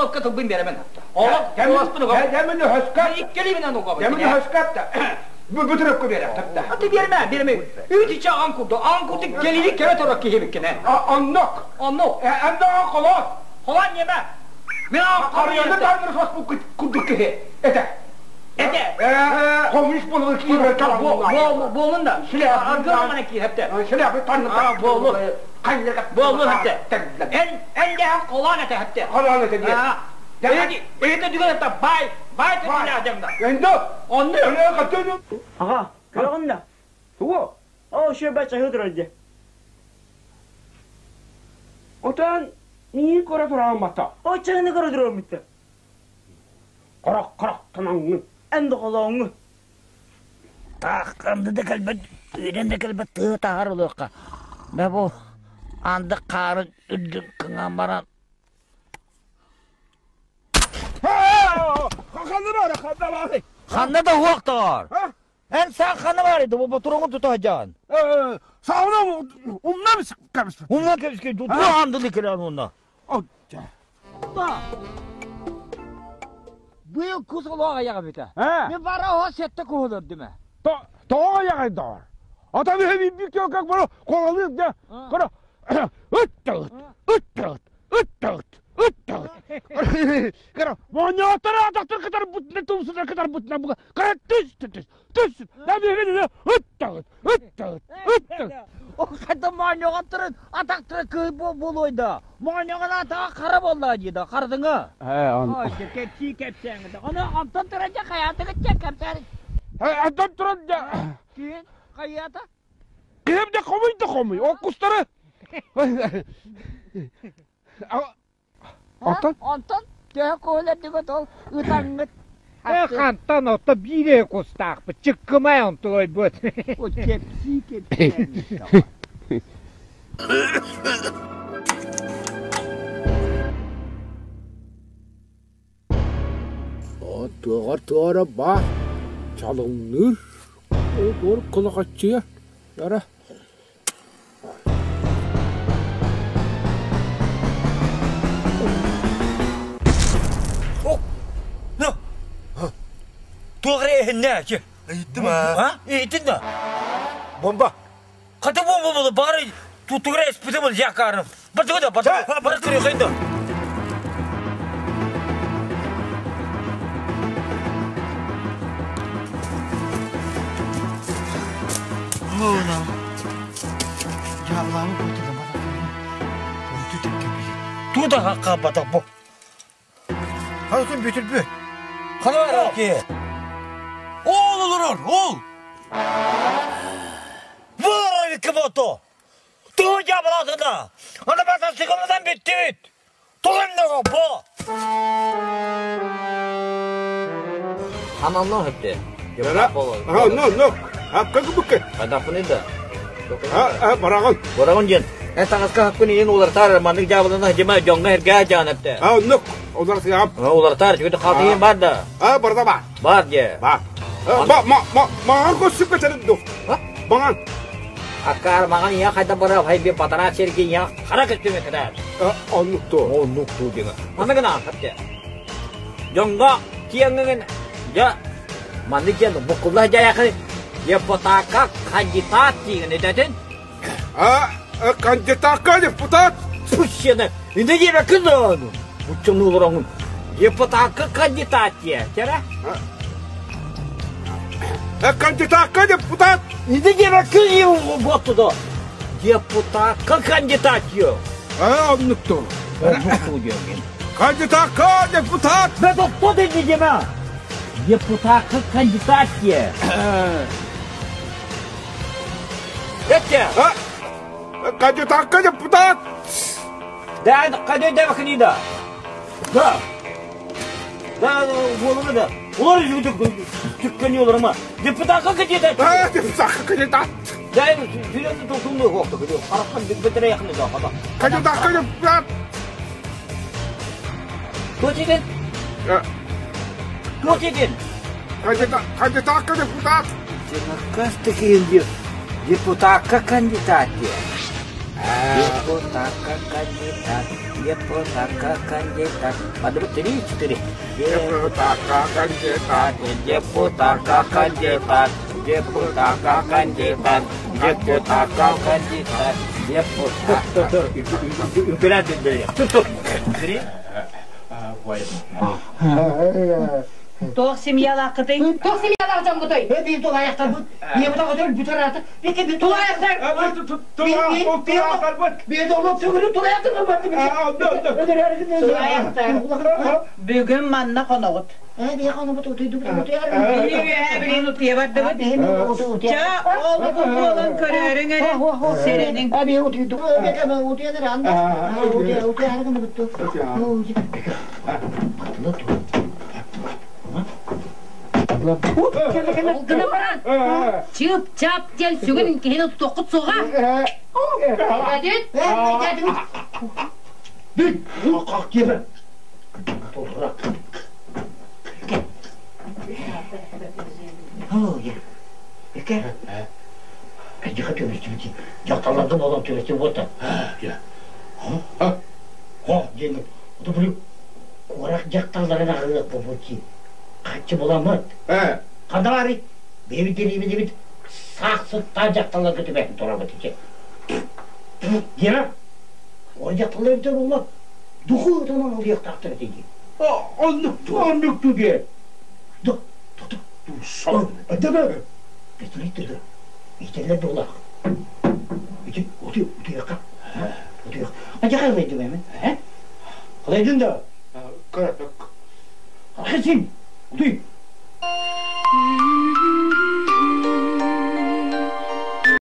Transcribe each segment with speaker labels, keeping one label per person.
Speaker 1: остановка тылбын беремин. Олох куоласпын угабын.
Speaker 2: Дэмин өһөскө.
Speaker 1: Иккилибинен угабын.
Speaker 2: Дэмин өһөскө бу бүтүрөккө бере тапта.
Speaker 1: Аты берме, берме. Үт иче аң курду. Аң курду келили келе торок киһибиккине.
Speaker 2: Оннук.
Speaker 1: Оннук.
Speaker 2: Энде холон.
Speaker 1: Холон неме? Мен аң
Speaker 2: Карыянды таңыр сос бу курдук киһи. Эте.
Speaker 1: Эте.
Speaker 2: Коммунист болу киһи
Speaker 1: Болун да. Аргыламана киһепте.
Speaker 2: Шляпы танны.
Speaker 1: Болу.
Speaker 2: Болу
Speaker 1: хепте. Эн эн де холон эте хепте.
Speaker 2: Холон эте диye.
Speaker 1: Эти дүгөн та бай бай тиле адамда.
Speaker 2: Энде.
Speaker 1: Онну.
Speaker 2: Öyle katını.
Speaker 3: Аҕа, көрөҕүн да?
Speaker 2: Тугу?
Speaker 3: Оо, шөбө чаһы турар дии.
Speaker 2: Отан миин көрө туран бата.
Speaker 3: Оо, чаһыны көрө турар митте.
Speaker 2: Корок корок танаңны.
Speaker 3: Эн доҕолооҥҥу.
Speaker 4: Таах ханды да кэлбэт, үүнэн да кэлбэт тыа таһар ылыахха. Мэ бу анды хаарын үрдүн кыҥаан баран
Speaker 2: Ханна бар, ханна бар.
Speaker 4: Ханна да уох тоҕоор. Эн саҥ ханна бар edi, бу туругун тута сылдьаҕын.
Speaker 2: Саҕана умна кэбиспит.
Speaker 4: Умна кэбискэ, туох андыны кэлэн уонна.
Speaker 1: Быйыл кус олоҕ айаҕа бүтэ. Мен бара оһо сетте куһулурдум.
Speaker 2: Тоҕо айаҕай доҕор. Ата биһи бик как бара колалык да. Кара ыт ыт ыт ыт ыт ыт ыт. Кара моньотара атактыр кытар бутна тумсуна кытар бутна буга. Кара түс түс түс. Да биһи ыт ыт ыт ыт.
Speaker 4: О хата моонньоҕотторун атахтара кыһый буолуой да. Моонньоҕун атаҕа хара буолла дии да хардыҥа.
Speaker 2: Э он.
Speaker 4: Ой, кэпсии кэпсээҥ. Ону онтон туран дьэ хайаатыгыт дьэ кэпсээн.
Speaker 2: Онтон туран дьэ.
Speaker 4: Киин хайаата?
Speaker 2: Киһим да хомуй да хомуй. Ол кустары. Онтон?
Speaker 4: Онтон төһө куһулэрдигит ол ытаҥҥыт
Speaker 5: Э, хантан ото биире кустаахпыт, чыккымай онтулойбут.
Speaker 4: О, кэпсии кэпсээн.
Speaker 2: Туоҕар туора баар, чалымныыр, ол кулахаччыйа, ара.
Speaker 4: Туох эрэ иһиннэ ки?
Speaker 6: Ыйыттым аа.
Speaker 4: А? Иһиттин да?
Speaker 6: Бомба.
Speaker 4: Хата бомба буолу баары тутугара эспите был якарым. Бардыгы да, барды, бары кырыйхайын да. Туда хакка бу.
Speaker 6: Хатын бүтүрбү.
Speaker 4: Хана ки. Ол олорор, ол. Бар кибото. Туу жабылатына. Аны бата сыгымыздан бүттүбүт. Тугунного бу.
Speaker 1: Ананно хөптө.
Speaker 2: А, ну, ну. А, как бы
Speaker 1: Хайдахпыный да.
Speaker 2: А, барагын.
Speaker 1: Барагын ден. Эн таҥаска хаппын иин улартар, маннык дьаабылана дьима дьоҥҥо эргээ дьаан эптэ.
Speaker 2: А, ну, улар сыгам.
Speaker 1: Улартар, чүгүтэ хаатыйын бар да.
Speaker 2: А, барда ба.
Speaker 1: Бар же.
Speaker 2: Ба. Ба, ма, ма, маған көсүп кетерин ду. Маған.
Speaker 1: Аккар маған я хайда бара хай би батара серги я хара көстүмө кедер.
Speaker 2: Оннук ту.
Speaker 1: Оннук ту деген. Манныгына хапте. Дьоҥҥо киэҥҥин я маннык диэн буккулла дьайахы депутакка кандидат диэн этэтин.
Speaker 2: А, кандидатка депутат.
Speaker 1: Пущена. Инде диэбэ кызын. Буччуну олороҥун. Депутакка кандидат диэ. Тера?
Speaker 2: Кандидатка депутат.
Speaker 1: Инде диэбэ кыз ботту Депутакка кандидат диэ.
Speaker 2: А, оннук ту.
Speaker 1: Оннук ту диэн.
Speaker 2: Кандидатка депутат.
Speaker 1: Бе тохто диэн диэмэ. Депутакка кандидат диэ. Эттэ.
Speaker 2: Кандидатка депутат.
Speaker 1: Да, кадей да бакынида. Да. Да, болуну да. Олар түккени олар ма. Депутатка кандидат.
Speaker 2: А, депутатка кандидат.
Speaker 1: Да, сүрөтү тосуңду хокту. Караккан бетре якын да хата.
Speaker 2: Кандидатка депутат.
Speaker 1: Точеген? Точеген.
Speaker 2: Кандидатка депутат.
Speaker 4: Кастыкин депутатка кандидат. Депутатка кандидат, депутатка кандидат. Подруг три, четыре.
Speaker 2: Депутатка кандидат.
Speaker 1: Депутатка кандидат, депутатка кандидат, депутатка кандидат, депутат. Үҥкүүлээн Тур, Три.
Speaker 7: Туох семьялааххытый?
Speaker 8: Туох семьялаах дьоҥҥутуй?
Speaker 4: Биир тулаайахтарбыт. Ийэбит аҕата өлбүт араата.
Speaker 8: Тулаайахтар!
Speaker 7: Тулаайахтар. Бүгүн манна хоноҕут. Били үөһээ билин утуйа бардыбыт. Чэ, ол бу буолан көрөөрүҥ эрэ, сэрэниҥ.
Speaker 8: Ол гына баран, чып-чап диэн сүгүн киһини тутуоххут суоҕа. Эдит?
Speaker 4: Дьахталлардан олон түбэстим буолта. Куорат дьахталларын аҕылыах буолбут хаччы буламмыт. Ханна баарый? Бэйэбит дэриэбинэбит саах сыттаах дьахталларга түбэһэн турабыт ити. Гера, ол дьахталлар эбитэ буолла, духу ытынан ылыахтаахтар этэ дии.
Speaker 2: Оннук, оннук туге.
Speaker 4: Да, да, да. Да, да. Итэллэр буолаах. Ити, утуй, утуйахха. Утуйах. Ажаха ылайдым эми, э? Ылайдын да.
Speaker 2: Кыратык.
Speaker 4: Хасин, утуй.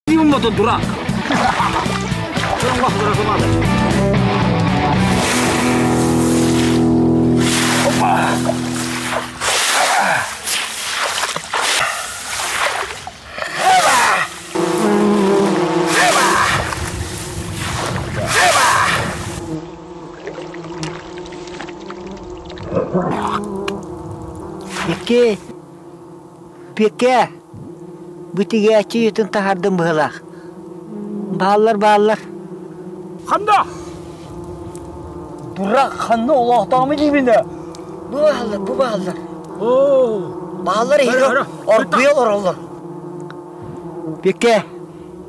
Speaker 1: Юммата дурак.
Speaker 4: Икки Пике бүтүгээччи ютун таһардым быһылаах. Бааллар бааллар.
Speaker 1: Ханда!
Speaker 4: Дурак ханна олохтоомы диибин Бу бааллар, бу бааллар. Бааллар иһигэр оргуйа олороллор. Пике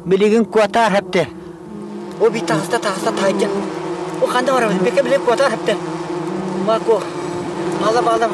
Speaker 4: билигин куотаар хэпте. О би таҕыста таҕыста таһырдьа. О ханна барабын? Пике билигин куотаар хэпте. Мако. Бааллар бааллар.